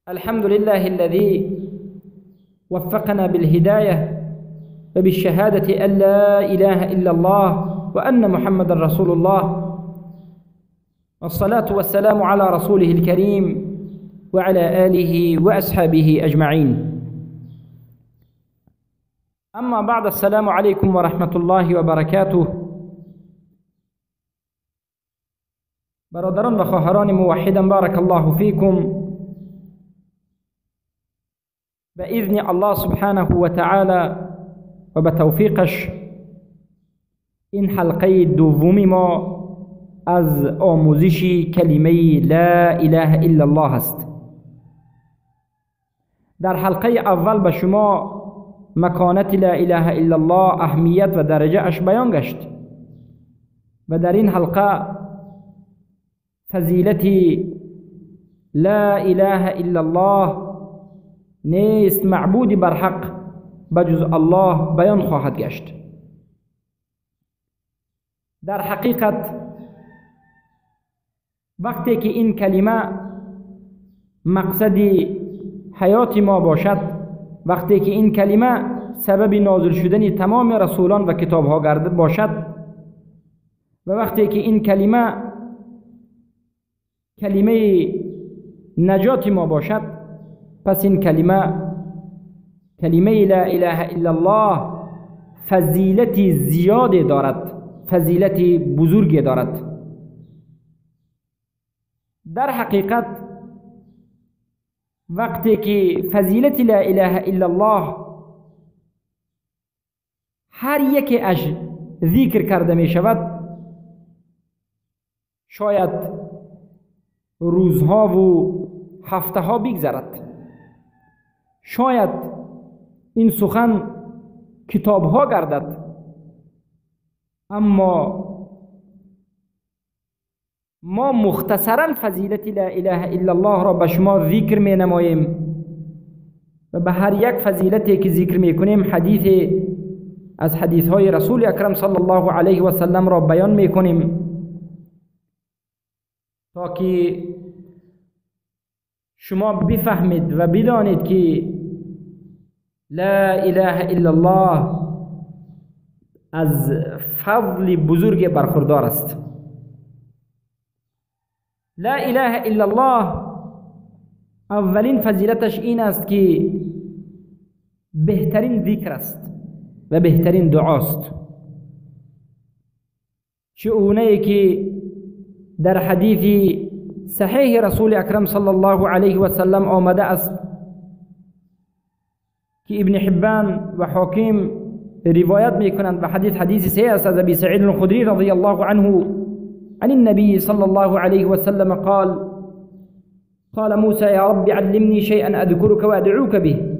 الحمد لله الذي وفقنا بالهداية وبالشهادة أن لا إله إلا الله وأن محمد رسول الله، والصلاة والسلام على رسوله الكريم وعلى آله وأصحابه أجمعين. أما بعد، السلام عليكم ورحمة الله وبركاته. برادران و خواهران موحدا، بارك الله فيكم. به اذن الله سبحانه و تعالی و به توفیقش این حلقه دومی ما از آموزش کلمه لا اله الا الله است. در حلقه اول به شما مکانت لا اله الا الله، اهمیت و درجه اش بیان گشت و در این حلقه فضیلت لا اله الا الله، نیست معبودی بر حق بجز الله، بیان خواهد گشت. در حقیقت وقتی که این کلمه مقصد حیات ما باشد، وقتی که این کلمه سبب نازل شدن تمام رسولان و کتاب ها گردد باشد، و وقتی که این کلمه کلمه نجات ما باشد، پس این کلمه، کلمه لا اله الا الله، فضیلت زیاد دارد، فضیلت بزرگ دارد. در حقیقت وقتی که فضیلت لا اله الا الله هر یکی اش ذکر کرده می شود، شاید روزها و هفته ها بگذرد، شاید این سخن کتاب ها گردد، اما ما مختصرا فضیلت لا اله الا الله را به شما ذکر می نماییم و به هر یک فضیلتی که ذکر می کنیم حدیث از حدیث های رسول اکرم صلی الله علیه و سلم را بیان می کنیم تا که شما بفهمید و بدانید که لا اله الا الله از فضل بزرگ برخوردار است. لا اله الا الله اولین فضیلتش این است که بهترین ذکر است و بهترین دعاست. چه که در حدیث صحیح رسول اکرم صلی الله علیه و سلم آمده است که ابن حبان و حاکم روایت میکنند و حدیث حدیث صحیح است، از ابی سعید الخدری رضی الله عنه عن النبي صلى الله عليه وسلم قال: قال موسى يا رب علمني شيئا أذكرك وأدعوك به.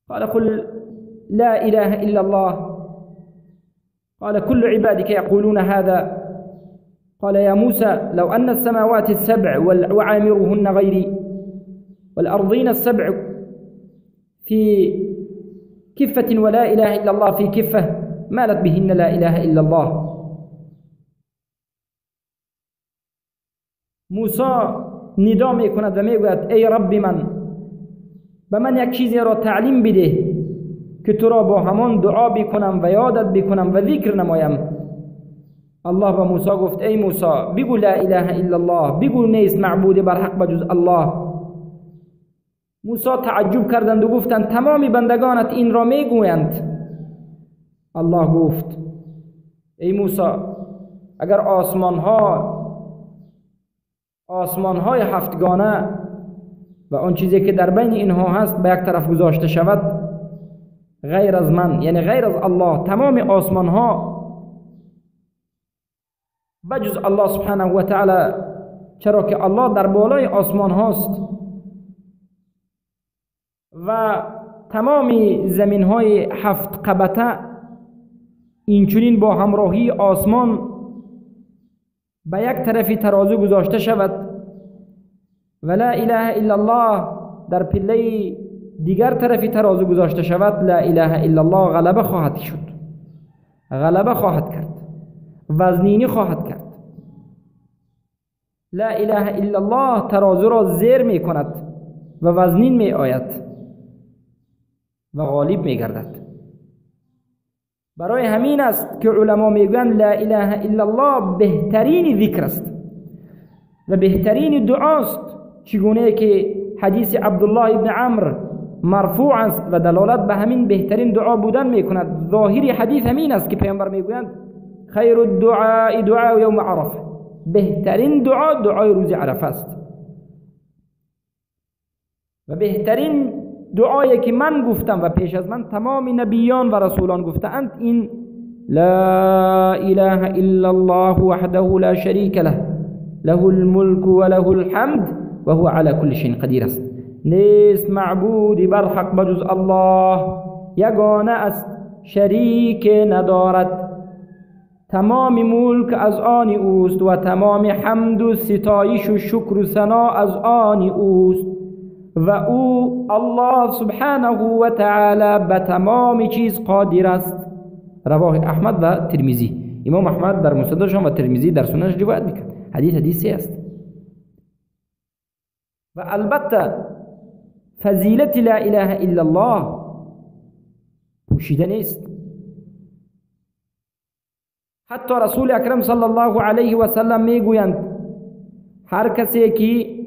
قال: قل لا إله إلا الله. قال: كل عبادك يقولون هذا. قال: يا موسى لو أن السماوات السبع وعامرهن غيري والأرضين السبع في كفة ولا إله إلا الله في كفة مالت بهن لا إله إلا الله. موسی ندا میکند و میگوید: ای رب من، به من یک چیزی را تعلیم بده که تو را با همان دعا بکنم و یادت بکنم و ذکر نمایم. الله به موسی گفت: ای موسی، بگو لا اله الا الله، بگو نیست معبود بر حق بجز الله. موسی تعجب کردند و گفتند: تمام بندگانت این را میگویند. الله گفت: ای موسی، اگر آسمان های هفتگانه و آن چیزی که در بین اینها هست به یک طرف گذاشته شود، غیر از من، یعنی غیر از الله، تمام آسمان ها بجز الله سبحانه و تعالی، چرا که الله در بالای آسمان هاست و تمام زمین های هفت قبطه اینچنین با همراهی آسمان به یک طرفی ترازو گذاشته شود و لا اله الا الله در پله دیگر طرفی ترازو گذاشته شود، لا اله الا الله غلبه خواهد شد، غلبه خواهد کرد، وزنینی خواهد کرد. لا اله الا الله ترازو را زیر می کند و وزنین می آید و غالب می گردد. برای همین است که علما میگویند لا اله الا الله بهترین ذکر است و بهترین دعاست، چگونه که حدیث عبدالله ابن عمرو مرفوع است و دلالت به همین بهترین دعا بودن میکند. ظاهر حدیث همین است که پیامبر میگویند خیر الدعاء دعاء یوم عرفه، بهترین دعا دعای روز عرفه است. و بهترین دعایی که من گفتم و پیش از من تمام نبیان و رسولان گفتند این لا اله الا الله وحده لا شریک له له الملک و له الحمد و هو على كل شيء قدیر است. نیست معبودی بر حق بجز الله، یگانه است، شریک ندارد، تمام ملک از آن اوست و تمام حمد و ستایش و شکر و ثنا از آن اوست و او الله سبحانه و تعالی به تمام چیز قادر است. رواه احمد و ترمذی. امام احمد در مسندشان و ترمذی در سننش روایت میکرد. حدیث حدیثی است. و البته فضیلت لا اله الا الله پوشیده نیست. حتی رسول اکرم صلی الله علیه و سلم میگویند هر کسی که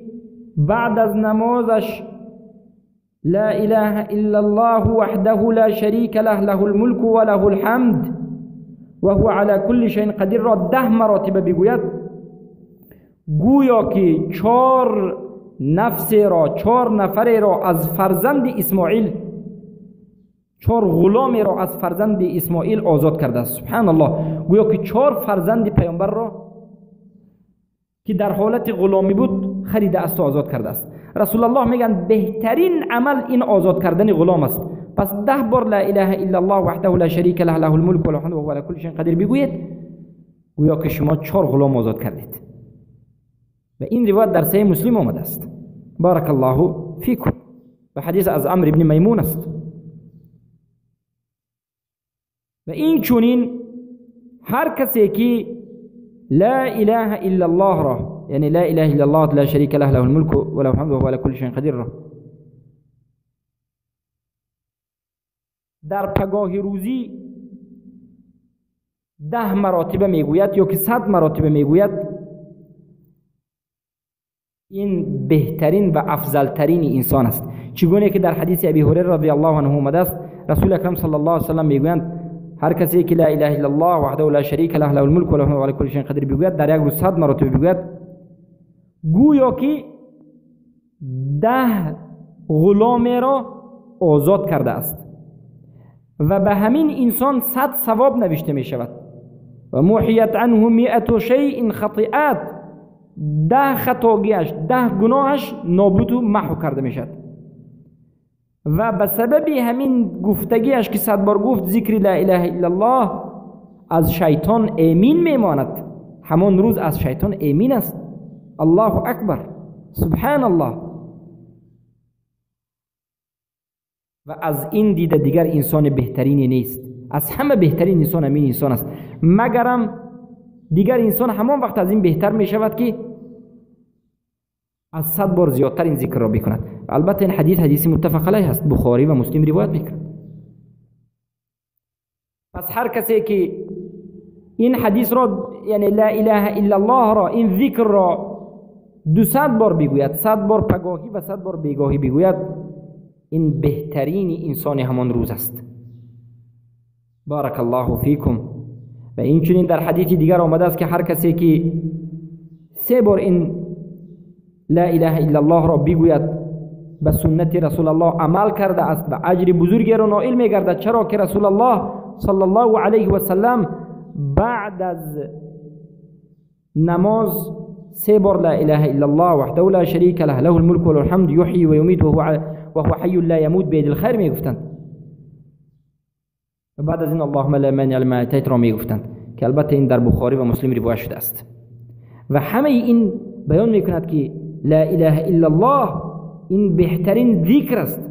بعد از نمازش لا اله الا الله وحده لا شریک له له الملک و له الحمد و هو على كل شیء قدیر را 10 مراتبه بگوید، گویا که 4 نفس را، 4 نفر را از فرزند اسماعیل، 4 غلام را از فرزند اسماعیل آزاد کرده است. سبحان الله، گویا که 4 فرزند پیامبر را که در حالت غلامی بود خریده است و آزاد کرده است. رسول الله میگن بهترین عمل این آزاد کردن غلام است. پس 10 بار لا اله الا الله وحده لا شریک له له الملک و له الحمد و هو علی کل شیء قدیر بگویید، گویا که شما 4 غلام آزاد کردید. و این روایت در صحیح مسلم آمده است. بارک الله فیکم. و حدیث از عمرو بن میمون است. و این چونین هر کسی که لا اله الا الله را، یعنی لا اله الا الله لا شریک له له الملک و له الحمد و هو علی کل شیء قدیر را در پگاه روزی 10 مراتبه میگوید یا که 100 مراتبه میگوید، این بهترین و افضلترین انسان است. چگونه که در حدیث ابی هریره رضی الله عنه آمده است، رسول اکرم صلی الله علیه و سلم میگویند هر کسی که لا اله الا الله وحده لا شریک له له الملک و له الحمد و علی کل شیء قدیر بگوید، در یک روز 100 مراتبه بگوید، گویا که 10 غلام را آزاد کرده است و به همین انسان 100 ثواب نوشته می شود. و محیت عنه 100 شیء خطیئات، 10 خطاگیش، 10 گناهش نابود و محو کرده می شود. و به سبب همین گفتگیش که 100 بار گفت ذکر لا اله الا الله، از شیطان امین میماند. همان روز از شیطان امین است. الله اکبر، سبحان الله. و از این دیده دیگر انسان بهترینی نیست. از همه بهترین انسان همین انسان است. مگرم دیگر انسان همان وقت از این بهتر می شود که از 100 بار زیادتر این ذکر را بکند. البته این حدیث حدیث متفق علیه است، بخاری و مسلم روایت میکند. پس هر کسی که این حدیث را، یعنی لا اله الا الله را، این ذکر را 200 بار بگوید، 100 بار پگاهی و 100 بار بیگاهی بگوید، این بهترین انسان همان روز است. بارک الله فیکم. و این چنین در حدیث دیگر آمده است که هر کسی که 3 بار این لا اله الا الله را بگوید، به سنت رسول الله عمل کرده است و اجر بزرگی را نائل میگردد. چرا که رسول الله صلی الله علیه و سلم بعد از نماز 3 بار لا اله الا الله وحده لا شریک له له الملک و له الحمد یحیی و یمیت وهو حی لا یموت بید الخیر میگفتند. و بعد از این اللهم لا مانع لما اعطیت را میگفتند که البته این در بخاری و مسلم روایت شده است. و همه این بیان میکند که لا اله الا الله این بهترین ذکر است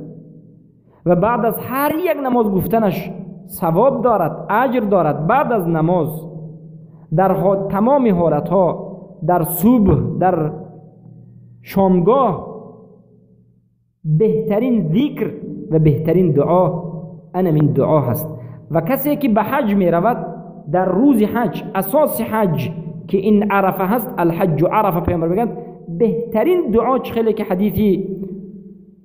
و بعد از هر یک نماز گفتنش ثواب دارد، اجر دارد. بعد از نماز در تمام حالتها در صبح، در شامگاه بهترین ذکر و بهترین دعا انمین دعا هست. و کسی که به حج می رود در روز حج، اساس حج که این عرفه هست، الحج عرفه، پیامبر میگن بهترین دعا چه که حدیثی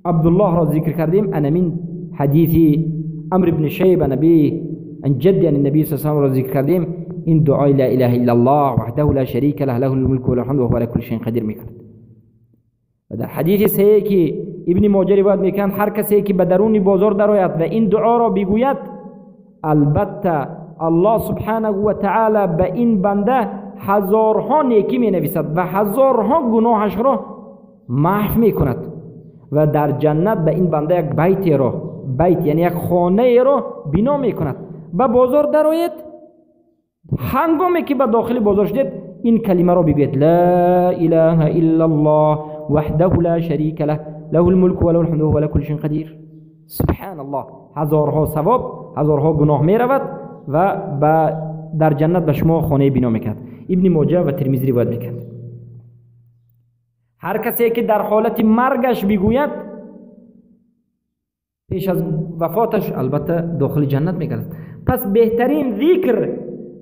عبدالله را ذکر کردیم، انمین حدیثی عمرو بن شیبه نبی عن جدی عن النبی صلی الله علیه و را ذکر کردیم، این دعای لا اله الا الله وحده لا شریک له له الملک و له الحمد و هو علی کل شیء قدیر میکرد. و در حدیث صحیح که ابن ماجه روایت میکند، هر کسی که به درون بازار درآید و این دعا را بگوید، البته الله سبحانه و تعالی به این بنده هزارها نیکی می نویسد و هزارها گناهش را محو می کند و در جنت به این بنده یک بیت را، بیت یعنی یک خانه را بنا می کند. به بازار درآید، هنگامی که به داخل بازار شدید این کلمه را بگوید: لا اله الا الله وحده لا شریک له له الملک و له الحمد و هو علی کل شیء قدیر. سبحان الله، هزارها ثواب، هزارها گناه می رود و در جنت به شما خانه بنا میکرد. ابن ماجه و ترمذی روایت میکرد. هر کسی که در حالت مرگش بگوید پیش از وفاتش، البته داخل جنت میکرد. پس بهترین ذکر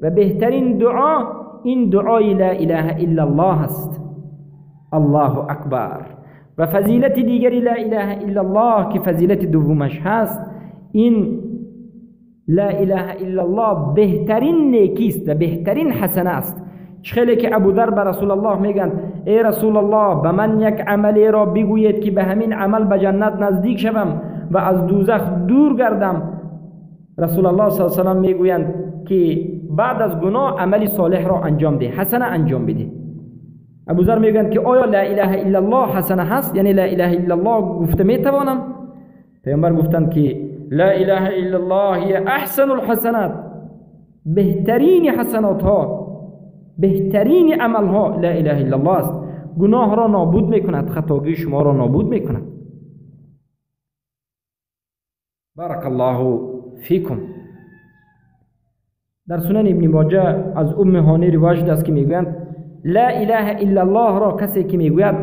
و بهترین دعا این دعای لا اله الا الله است. الله اکبر. و فضیلت دیگری لا اله الا الله که فضیلت دومش هست، این لا اله الا الله بهترین نیکی است و بهترین حسنه است. خیلی که ابوذر به رسول الله میگن: ای رسول الله، به من یک عملی را بگویید که به همین عمل به جنت نزدیک شوم و از دوزخ دور گردم. رسول الله صلی الله علیه و سلم میگویند که بعد از گناه عمل صالح را انجام ده، حسنه انجام بده. ابوذر میگویند که آیا لا اله الا الله حسنه هست؟ یعنی لا اله الا الله گفته میتوانم؟ پیامبر گفتند که لا اله الا الله هی احسن الحسنات، بهترین حسنات ها، بهترین عمل ها لا اله الا الله است. گناه را نابود میکند، خطاگی شما را نابود میکند. بارک الله فیکم. در سنن ابن ماجه از ام هانی روایت است که میگویند لا اله الا الله را کسی که میگوید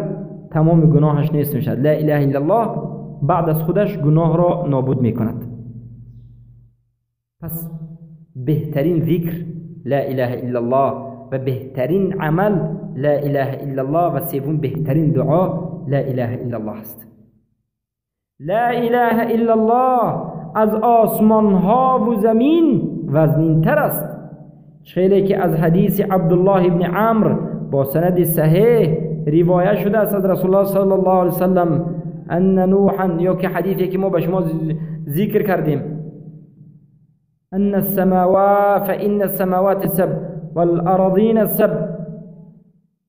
تمام گناهش نیست میشد. لا اله الا الله بعد از خودش گناه را نابود میکند. پس بهترین ذکر لا اله الا الله و بهترین عمل لا اله الا الله و سوم بهترین دعا لا اله الا الله است. لا اله الا الله از آسمان ها و زمین وزنین تر است. خیلی که از حدیث عبدالله ابن عمرو با سند صحیح روایت شده است از رسول الله صلی الله علیه وسلم ان نوحا، یا که حدیثی که ما به شما ذکر کردیم، ان السماوات فان السماوات السبع والارضین السبع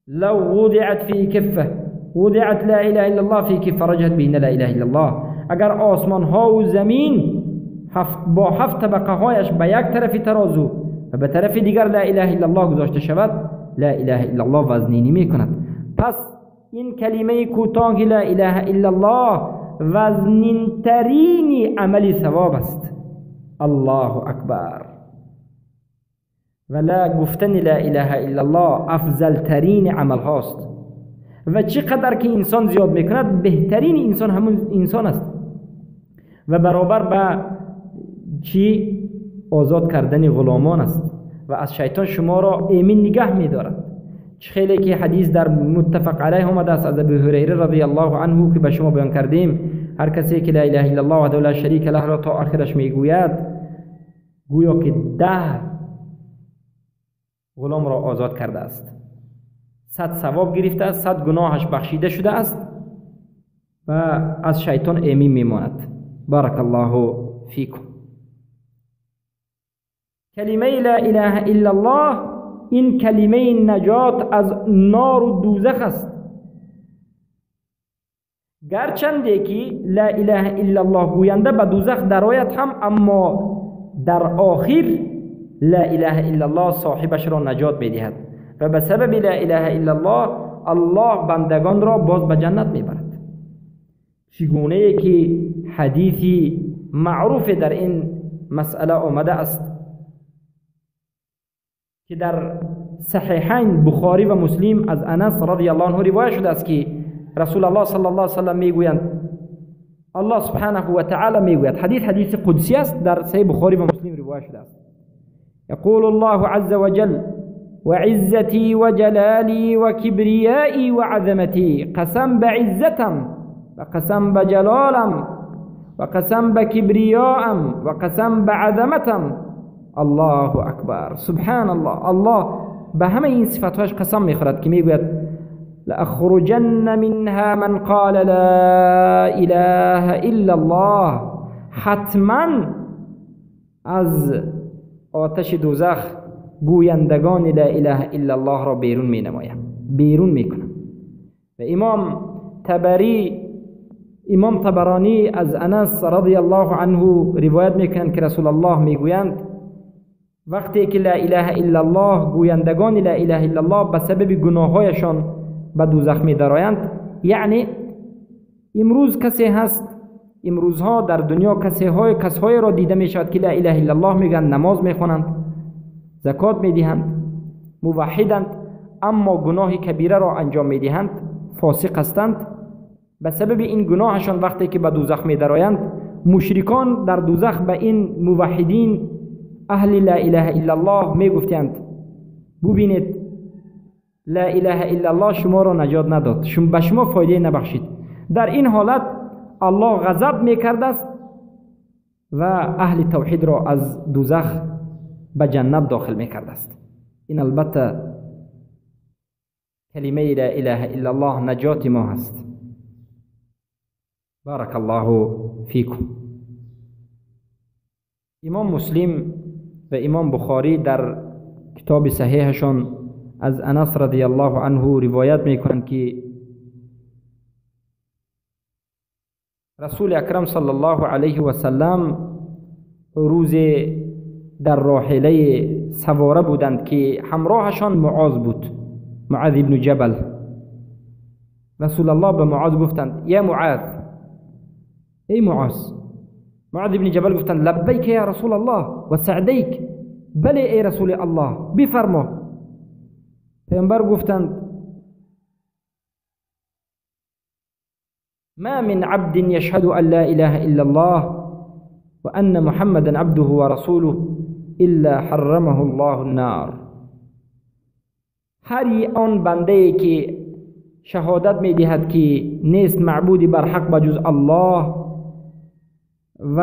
لو وضعت في كفه وضعت لا اله الا الله في كفه رجحت بهن لا اله الا الله. اگر آسمان ها و زمین هفت با هفت طبقه هایش به یک طرف ترازو و به طرف دیگر لا اله الا الله گذاشته شود، لا اله الا الله وزنینی میکند. پس این کلمه کوتاه لا اله الا الله وزنین ترین عمل ثواب است. الله اکبر. و لا گفتن لا اله الا الله افضل ترین عمل هاست و چقدر که انسان زیاد میکند بهترین انسان همون انسان است و برابر به چی؟ آزاد کردن غلامان است و از شیطان شما را ایمن نگه میدارد. خیلی که حدیث در متفق علیه آمده است از ابو هریره رضی الله عنه که به شما بیان کردیم، هر کسی که لا اله الا الله وحده لا شریک له را تا آخرش میگوید گویا که 10 غلام را آزاد کرده است، 100 ثواب گرفته است، 100 گناهش بخشیده شده است و از شیطان ایمن میماند. بارک الله فیکم. کلمه لا اله الا الله این کلمه نجات از نار و دوزخ است. گرچنده که لا اله الا الله گوینده به دوزخ درآید هم، اما در آخر لا اله الا الله صاحبش را نجات میدهد و به سبب لا اله الا الله الله بندگان را باز به جنت میبرد. چگونه که حدیثی معروف در این مسئله آمده است که در صحیحین بخاری و مسلم از انس رضی الله عنه روایت شده است که رسول الله صلی الله علیه و سلم میگویند، الله سبحانه و تعالی میگوید، حدیث حدیث قدسی است، در صحیح بخاری و مسلم روایت شده است. یقول الله عز وجل وعزتي وجلالي وكبريائي وعظمتي، قسم بعزتم وقسم بجلالم وقسم بكبرياءم وقسم بعظمتم. الله اکبر، سبحان الله. الله به همه این صفتهاش قسم میخورد که میگوید لأخرجن منها من قال لا اله الا الله، حتما از آتش دوزخ گویندگان لا اله الا الله را بیرون می نمایم، بیرون می کنم. و امام طبرانی از انس رضی الله عنه روایت میکنند که رسول الله میگویند وقتی که لا اله الا الله گویندگان لا اله الا الله به سبب گناههایشان به دوزخ می درآیند، یعنی امروز کسی هست، امروزها در دنیا کسهای را دیده می شود که لا اله الا الله میگن، نماز میخوانند، زکات میدهند، موحدند، اما گناه کبیره را انجام میدهند، فاسق هستند. به سبب این گناهشان وقتی که به دوزخ میدرآیند، مشرکان در دوزخ به این موحدین اهل لا اله الا الله میگفتند ببینید لا اله الا الله شما را نجات نداد، به شما فایده نبخشید. در این حالت الله غضب میکرد است و اهل توحید را از دوزخ به جنت داخل میکرد است. این البته کلمه لا اله الا الله نجات ما هست. بارک الله فیکم. امام مسلم و امام بخاری در کتاب صحیحشان از انس رضی الله عنه روایت میکنند که رسول اکرم صلی الله علیه و سلم روز در راحله سواره بودند که همراهشان معاذ بود، معاذ ابن جبل. رسول الله به معاذ گفتند یا معاذ، ای معاذ. معاذ ابن جبل گفتند لبیک یا رسول الله و سعدیک، بله ای رسول الله بفرما. پیامبر گفتند ما من عبد يشهد أن لا إله إلا الله وأن محمدا عبده ورسوله إلا حرمه الله النار. هر آن بنده ای که شهادت می دهد که نیست معبودی بر حق بجز الله و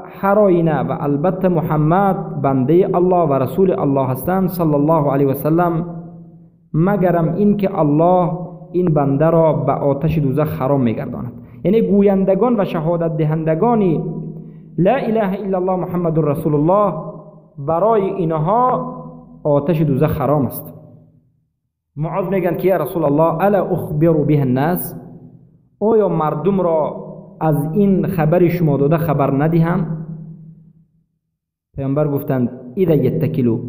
هر آینه و البته محمد بنده الله و رسول الله هستند صلی الله علیه و سلم، مگرم این که الله این بنده را به آتش دوزخ حرام میگرداند. یعنی گویندگان و شهادت دهندگان لا اله الا الله محمد رسول الله برای اینها آتش دوزخ حرام است. معاذ میگن که یا رسول الله الا اخبر به الناس، آیا مردم را از این خبر شما داده خبر ندهم؟ پیامبر گفتند اذا یتکلو،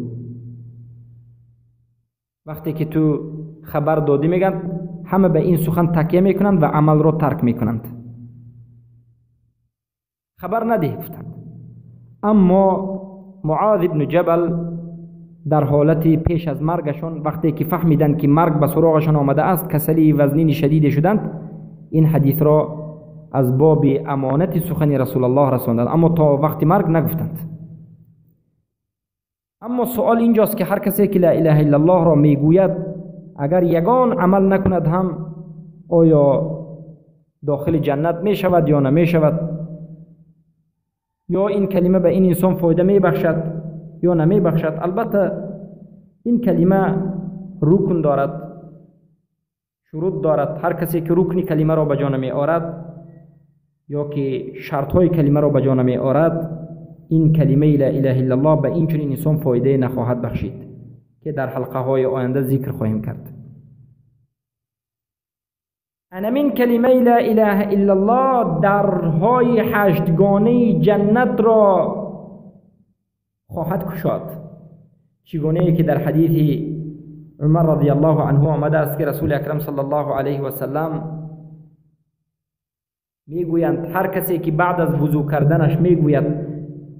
وقتی که تو خبر دادی میگن همه به این سخن تکیه میکنند و عمل را ترک میکنند. خبر نده گفتند. اما معاذ ابن جبل در حالت پیش از مرگشان وقتی که فهمیدند که مرگ به سراغشان آمده است، کسلی وزنین شدید شدند، این حدیث را از باب امانت سخن رسول الله رساندند، اما تا وقت مرگ نگفتند. اما سوال اینجاست که هر کسی که لا اله الا الله را میگوید اگر یگان عمل نکند هم آیا داخل جنت می شود یا نمی شود؟ یا این کلمه به این انسان فایده می بخشد یا نمی بخشد؟ البته این کلمه رکن دارد، شروط دارد. هر کسی که رکن کلمه را به جا نمی آورد یا که شرط های کلمه را به جا نمی آورد، این کلمه لا اله الا الله به این چنین انسان فایده نخواهد بخشید که در حلقه های آینده ذکر خواهیم کرد. انمین کلمه لا اله الا الله درهای هشتگانه جنت را خواهد کشاد، چگونه ای که در حدیث عمر رضی الله عنه آمده است که رسول اکرم صلی الله علیه و سلم میگویند هر کسی که بعد از وضو کردنش میگوید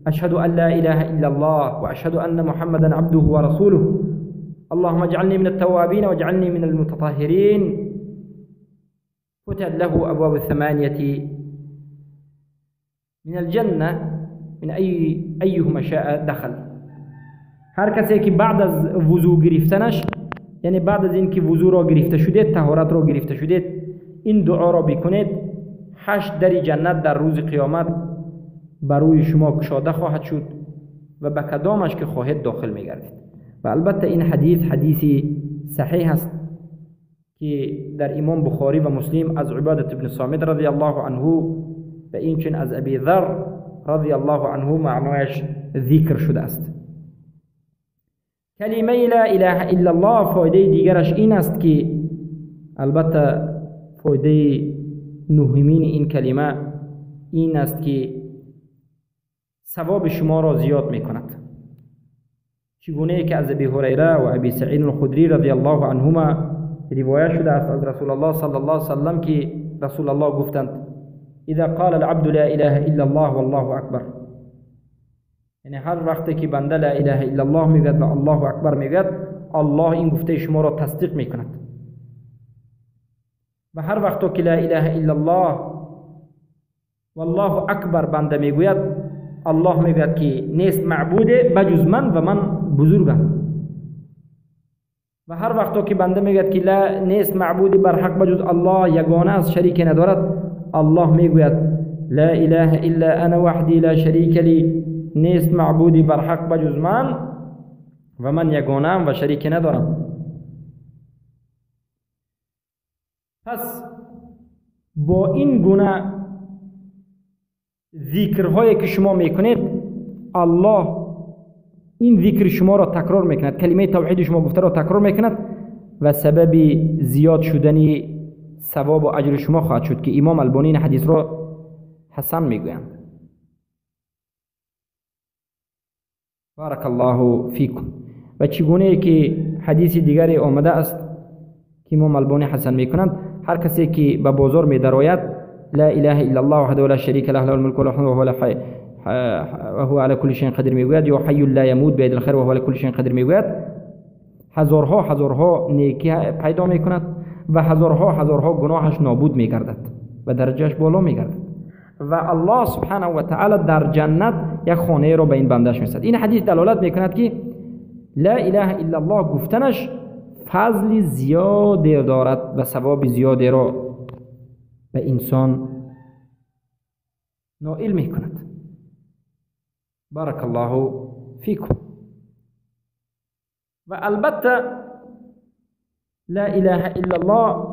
اشهد ان لا اله الا الله و اشهد ان محمدا عبده و رسوله، اللهم اجعلني من التوابين واجعلني من المتطهرين، فتحت له أبواب الثمانية من الجنة من أيهما شاء دخل. هر کسی که بعد از وضو گرفتنش، یعنی بعد از اینکه وضو را گرفته شده، طهارت را گرفته شده، این دعا را بکنید، 8 در جنت در روز قیامت بر روی شما کشاده خواهد شد و به کدامش که خواهید داخل میگردید. و البته این حدیث حدیثی صحیح است که در امام بخاری و مسلم از عبادت بن صامت رضی الله عنه و اینچنین از ابی ذر رضی الله عنه معنایش ذکر شده است. کلمه لا اله الا الله فایده دیگرش این است که البته فایده نهمین این کلمه این است که ثواب شما را زیاد میکند. چگونه که از ابی هریره و ابی سعید الخدری رضی الله عنهما روایت شده است از رسول الله صلی الله علیه وسلم که رسول الله گفتند اذا قال العبد لا اله الا الله والله اکبر، یعنی هر وقتی که بنده لا اله الا الله میگوید و الله اکبر میگوید، الله این گفته شما را تصدیق میکند. و هر وقت که لا اله الا الله والله اکبر بنده میگوید، الله میگوید که نیست معبود بجز من و من بزرگم. و هر وقت که بنده میگوید که لا نیست معبود بر حق بجز الله، یگانه است، شریک ندارد، الله میگوید لا اله الا انا وحدی لا شریک لی، نیست معبودی بر حق بجز من و من یگانه‌ام و شریک ندارم. پس با این گونه ذکرهایی که شما میکنید، الله این ذکر شما را تکرار میکند، کلمه توحید شما گفته را تکرار میکند و سبب زیاد شدن ثواب و اجر شما خواهد شد که امام البانی این حدیث را حسن میگویند. بارک الله فیکم. و چگونه که حدیث دیگری آمده است که امام البانی حسن میکنند، هر کسی که به بازار میدرآید لا اله الا الله وحده لا شریک له له الملک و له الحمد وهو على كل شيء قدیر میگوید، یا حی لا یموت بید الخیر وهو على كل شيء قدیر میگوید، هزارها هزارها نیکی پیدا میکند و هزارها هزارها گناهش نابود میگردد و درجهش بالا میگردد و الله سبحانه و تعالی در جنت یک خانه را به این بندش میسد. این حدیث دلالت میکند که لا اله الا الله گفتنش فضل زیادی دارد و ثواب زیادی را به انسان نائل میکند. بارک الله فیکم. و البته لا اله الا الله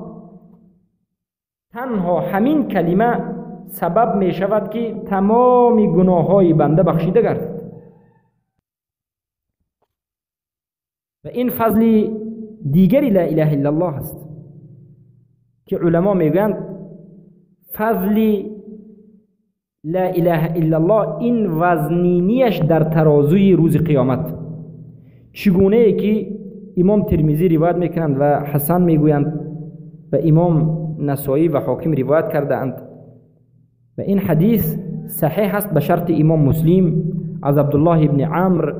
تنها همین کلمه سبب می شود که تمام گناه های بنده بخشیده گردد و این فضل دیگری لا اله الا الله است که علما میگویند فضل لا اله الا الله این وزنینیش در ترازوی روز قیامت، چگونه ای که امام ترمذی روایت میکنند و حسن میگویند و امام نسائی و حاکم روایت کرده اند و این حدیث صحیح است به شرط امام مسلم از عبدالله بن عمرو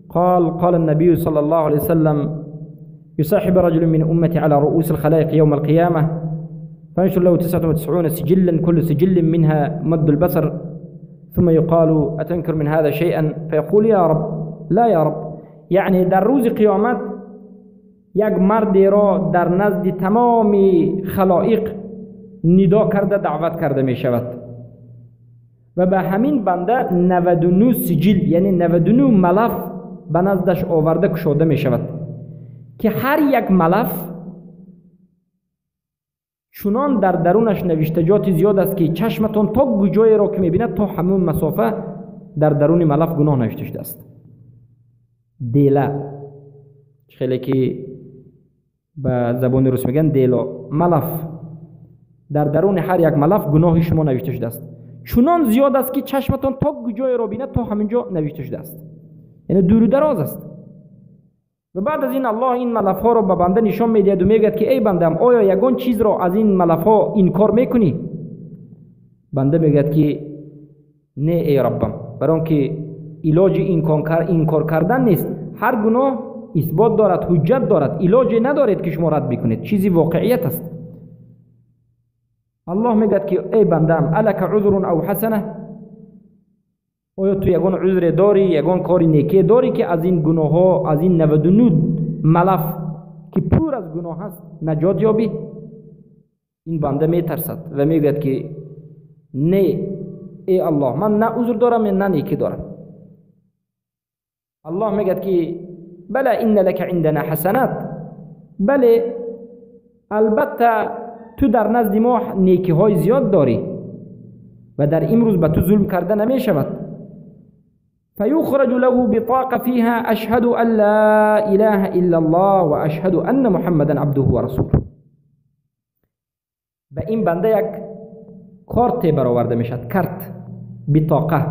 قال قال النبي صلى الله عليه وسلم يصاحب رجل من أمتي على رؤوس الخلائق يوم القيامة فينشر له 99 سجلا كل سجل منها مد البصر ثم يقال أتنكر من هذا شيئا فيقول يا رب لا يا رب. یعنی در روز قیامت یک مردی را در نزد تمام خلائق ندا کرده دعوت کرده می شود و به همین بنده 99 سجل یعنی 99 ملف به نزدش آورده کشاده می شود که هر یک ملف چنان در درونش نوشتجات زیاد است که چشمتان تا جایی را که میبیند تا همون مسافه در درون ملف گناه نوشته شده است. دیله خیلی که به زبان روس میگن دیلا، ملف، در درون هر یک ملف گناه شما نوشته شده است، چنان زیاد است که چشمتان تا جای را بیند تا همینجا نوشته شده است، یعنی دور و دراز است. و بعد از این الله این ملف ها را به بنده نشان میدهد و میگوید که ای بندم، آیا یگان چیز را از این ملف ها انکار میکنی؟ بنده میگوید که نه ای ربم، برای آنکه علاج انکار کردن نیست، هر گناه اثبات دارد، حجت دارد، علاج ندارد که شما رد بکنید، چیزی واقعیت است. الله میگه که ای بندم، الک عذر او حسنه، آیا تو یگان عذر داری، یگان کاری نیکی داری که از این گناه ها، از این 99 ملف که پر از گناه است نجات یابی؟ این بنده میترسد و میگوید که نه ای الله، من نه عذر دارم نه نیکی دارم. الله میگه که بله ان لک عندنا حسنات، بله البته تو در نزد ما نیکی های زیاد داری و در امروز به تو ظلم کرده نمی شود. فيخرج له بطاقة فيها أشهد أن لا إله إلا الله وأشهد أن محمدا عبده ورسوله. به این بنده یک کارت برآورده میشد، کارت، بطاقه،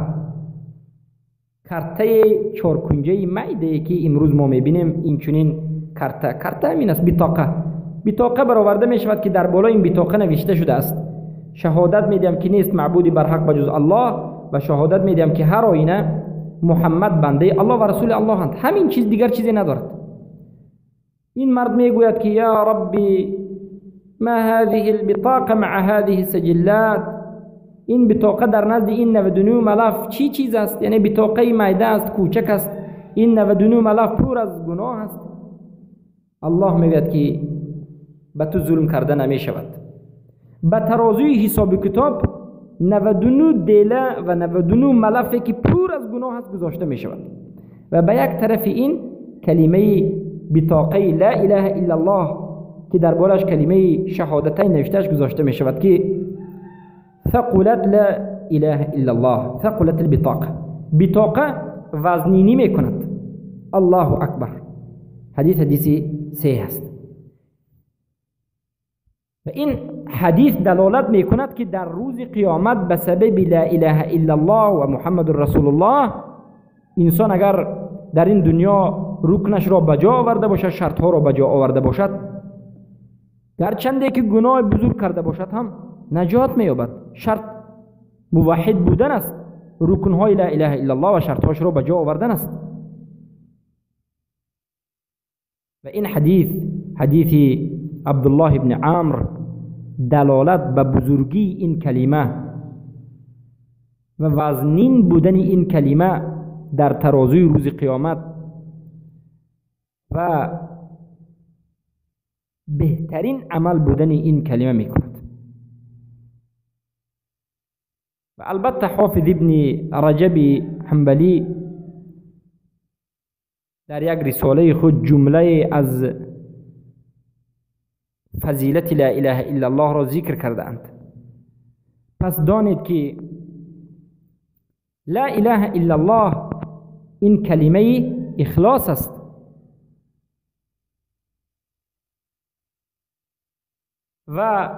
کارته چهارکنجه معده که امروز ما میبینیم، این چنین کارته، کارته همین است، بطاقه. بطاقه برآورده میشود که در بالای این بطاقه نوشته شده است شهادت میدم که نیست معبودی بر حق بجز الله و شهادت میدم که هر آینه محمد بنده الله و رسول الله هند. همین چیز، دیگر چیزی ندارد. این مرد میگوید که یا ربی ما هذه البطاقه مع هذه السجلات، این بطاقه در نزد این 99 ملف چی چیز است؟ یعنی بطاقه میده است، کوچک است، این 99 ملف پر از گناه است. الله میگوید که به تو ظلم کرده نمی شود. به ترازوی حساب کتاب 99 دیله و 99 ملفی که پر از گناه است گذاشته می شود و به یک طرف این کلمه بطاقه لا اله الا الله که در بالش کلمه شهادتین نوشتهش گذاشته می شود که ثقلت لا اله الا الله، ثقلت البطاقه، بطاقه وزنینی می کند. الله اکبر. حدیث حدیثی سه است. و این حدیث دلالت می کند که در روز قیامت به سبب لا اله الا الله و محمد رسول الله انسان اگر در این دنیا رکنش را بجا آورده باشد، شرطها را بجا آورده باشد، گرچنده که گناه بزرگ کرده باشد هم نجات می یابد. شرط موحد بودن است، رکنهای لا اله الا الله و شرطهاش را بجا آوردن است. و این حدیث، حدیث عبدالله ابن عمرو، دلالت به بزرگی این کلمه و وزنین بودن این کلمه در ترازوی روز قیامت و بهترین عمل بودن این کلمه میکند. و البته حافظ ابن رجب حنبلی در یک رساله خود جمله از فضیلت لا اله الا الله را ذکر کردند. پس دانید که لا اله الا الله این کلمه اخلاص است. و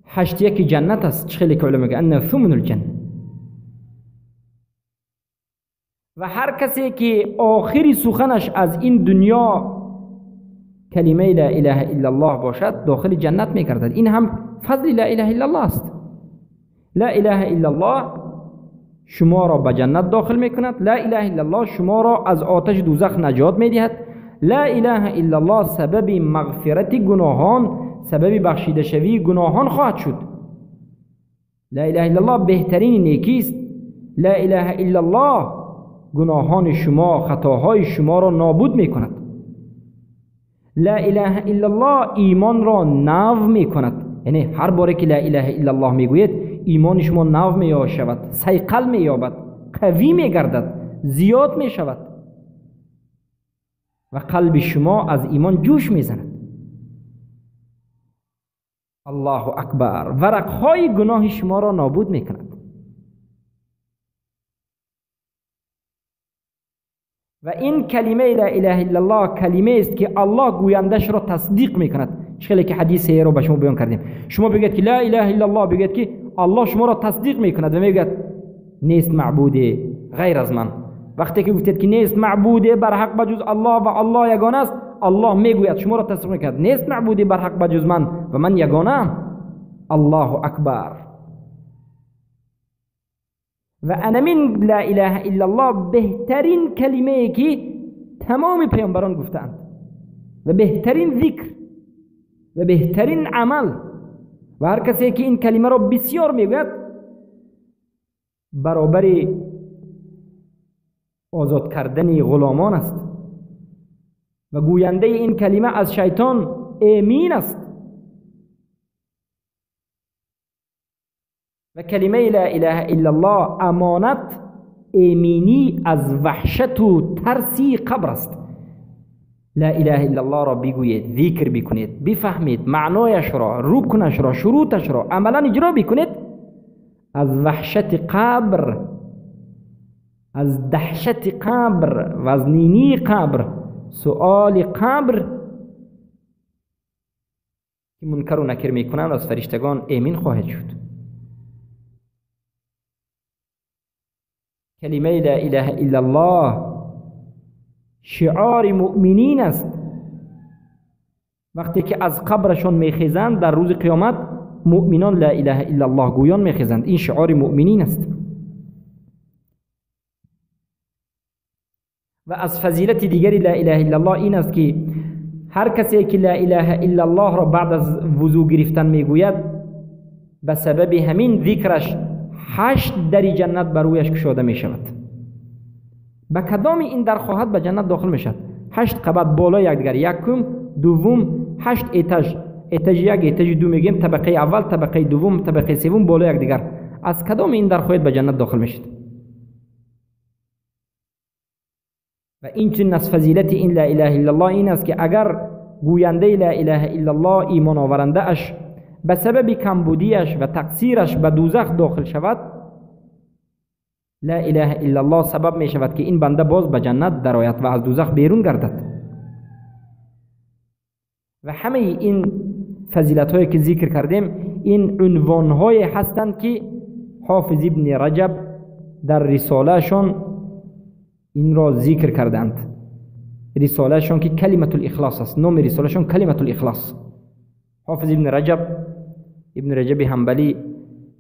81 جنت است، خیلی که علما میگن ان ثمن الجنه. و هر کسی که آخری سخنش از این دنیا کلمه لا اله الا الله باشد داخل جنت میگردد. این هم فضل لا اله الا الله است. لا اله الا الله شما را به جنت داخل میکند. لا اله الا الله شما را از آتش دوزخ نجات میدهد. لا اله الا الله سبب مغفرت گناهان، سبب بخشیده شوی گناهان خواهد شد. لا اله الا الله بهترین نیکی است. لا اله الا الله گناهان شما، خطاهای شما را نابود میکند. لا اله الا الله ایمان را نو میکند. یعنی هر باره که لا اله الا الله میگوید ایمان شما نو میشود، صیقل مییابد، قوی میگردد، زیاد میشود و قلب شما از ایمان جوش میزند. الله اکبر. ورقهای گناه شما را نابود میکند. و این کلمه لا اله الا الله کلمه است که الله گویندش را تصدیق میکند. خیلی که حدیث رو به شما بیان کردیم، شما بگید که لا اله الا الله، بگید که الله شما را تصدیق میکند و میگوید نیست معبود غیر از من. وقتی که گفتید که نیست معبود بر حق بجز الله و الله یگانه است، الله میگوید شما را تصدیق میکند نیست معبودی بر حق بجز من و من یگانه ام. الله اکبر. و انمین لا اله الا الله بهترین کلمه که تمام پیامبران گفتند و بهترین ذکر و بهترین عمل، و هر کسی که این کلمه را بسیار میگوید برابر آزاد کردن غلامان است و گوینده این کلمه از شیطان امین است. و کلمه لا اله الا الله امانت امینی از وحشت و ترسی قبر است. لا اله الا الله را بگویید، ذکر بکنید، بفهمید معنایش را، رکنش را، شروطش را، عملا اجرا بکنید، از وحشت قبر، از دهشت قبر و از نینی قبر، سؤال قبر که منکر و نکر میکنند از فرشتگان امین خواهد شد. کلمه لا اله الا الله شعار مؤمنین است. وقتی که از قبرشان میخیزند در روز قیامت، مؤمنان لا اله الا الله گویان میخیزند. این شعار مؤمنین است. و از فضیلت دیگری لا اله الا الله این است که هر کسی که لا اله الا الله را بعد از وضو گرفتن میگوید، به سبب همین ذکرش 8 در جنت بر رویش گشوده می شود. به کدام این در خواهد به جنت داخل می شود. 8 قبط بالای یکدیگر، یکم، دوم، 8 étage، étage یک، étage دو میگیم، طبقه اول، طبقه دوم، طبقه سوم بالای یکدیگر. از کدام این در خواهد به جنت داخل می شود. و این چنین از فضیلت این لا اله الا الله این است که اگر گوینده لا اله الا الله ایمان آورنده اش به سبب کمبودیش و تقصیرش به دوزخ داخل شود، لا اله الا الله سبب می شود که این بنده باز به جنت درآید و از دوزخ بیرون گردد. و همه این فضیلت هایی که ذکر کردیم، این عنوان های هستند که حافظ ابن رجب در رسالهشان این را ذکر کردند. رسالهشان که کلمة الاخلاص است، نام رسالهشان کلمة الاخلاص. حافظ ابن رجب، ابن رجب حنبلی،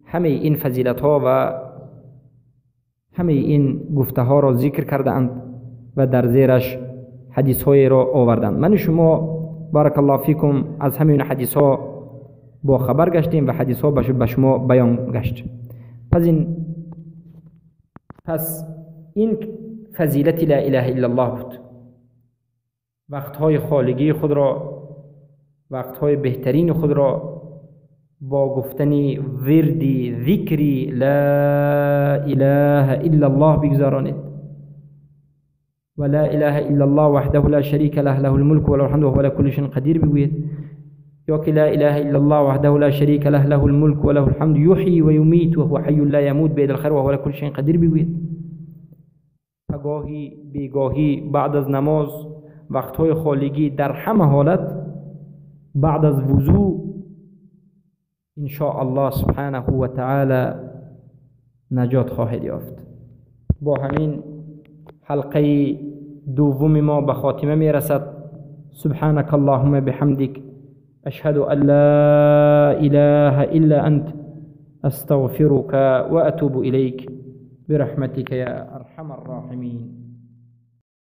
همه این فضیلت ها و همه این گفته ها را ذکر کردند و در زیرش حدیث های را آوردند. من شما بارک الله فیکم از همین حدیث ها با خبر گشتیم و حدیث ها به شما بیان گشت. پس این فضیلت لا اله الا الله بود. وقتهای خالگی خود را، وقتهای بهترین خود را با گفتن وردی ذکری لا اله الا الله بگذارانید و لا اله الا الله وحده لا شریک له له الملک و له الحمد و هو علی کل شیء قدیر بگویید، یا که لا اله الا الله وحده لا شریک له له الملک و له الحمد یحیی و یمیت و هو حی لا یموت بید الخیر و هو علی کل شیء قدیر بگویید. پگاهی، بیگاهی، بعد از نماز، وقتهای خالگی، در همه حالت بعد از وضو ان شاء الله سبحانه و تعالی نجات خواهید یافت. با همین حلقه دوم ما به خاتمه میرسد. سبحانك اللهم بحمدك اشهد ان لا اله الا انت استغفرك واتوب اليك برحمتك يا ارحم الراحمين.